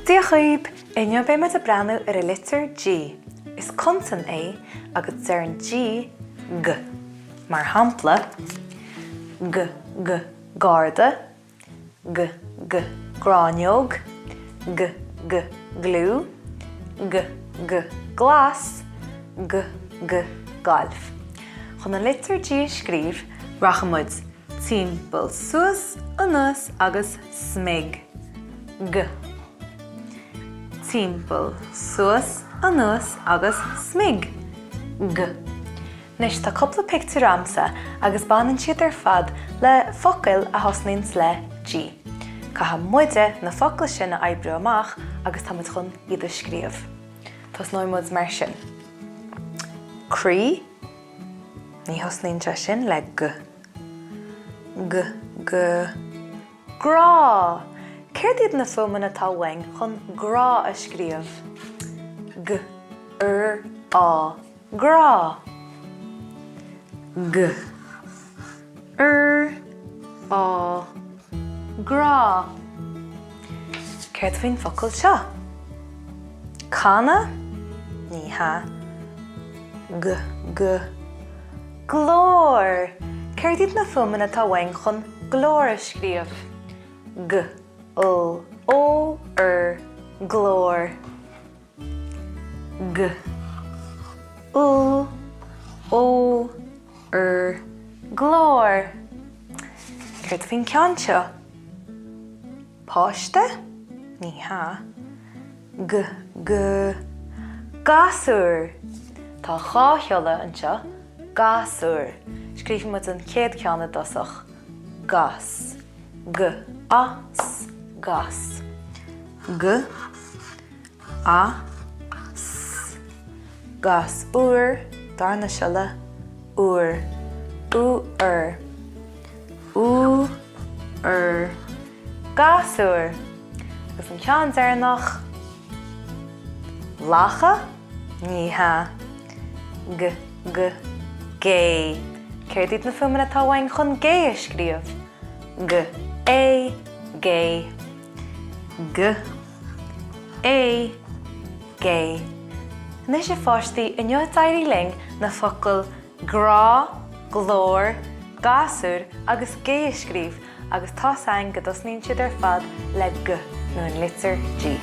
Dia dhaoib! Inniu beidh muid ag breathnú ar an litir G. Is consan é agus deireann G G. Mar shampla, G G garda, G G gráinneog, G G gliú, G G glas, G G gailf. Chun an litir G a scríobh, rachaidh muid timpeall, suas, anuas agus smig. G. Timpeall, suas, anuas agus smig. G. Anois tá cúpla pictiúr a'msa agus baineann siad ar fad le focail a thosnaíonns le G. Caithfidh muide na focail sin a oibriú amach agus tá muid chun iad a scríobh. Tosnóidh muid mar sin. Croí. Ní thosnaíonn sé sin le G. G, G, Grá! Céard iad na fuaimeanna atá uainn chun grá a scríobh? G, R, Á, grá. G, R, Á, grá. Céard faoin bhfocal seo? Canadh? Ní hea. G, G, Glór! Céard iad na fuaimeanna atá uainn chun glór a scríobh? G, L, O, R, glór. G, L, O, R, glór. Céard faoin ceann seo? Páiste? Ní hea. G, G, Gasúr! Tá dhá shiolla anseo, gasúr. Scríobfaidh muid an chéad ceann i dtosach, gas. G, A, S, gas. G, A, S, gas úr, darna siolla, úr, U, R, U, R, gasúr. Agus an ceann deireanach, lacha? Ní hea. G, G, Gé. Céard iad na fuaimeanna atá uainn chun gé a scríobh? G, É, gé. G, É, gé. Anois a pháistí, inniu d'éirigh linn na focail grá, glór, gasúr agus gé a scríobh agus tá's againn go dtosnaíonn siad ar fad le G nó an litir G.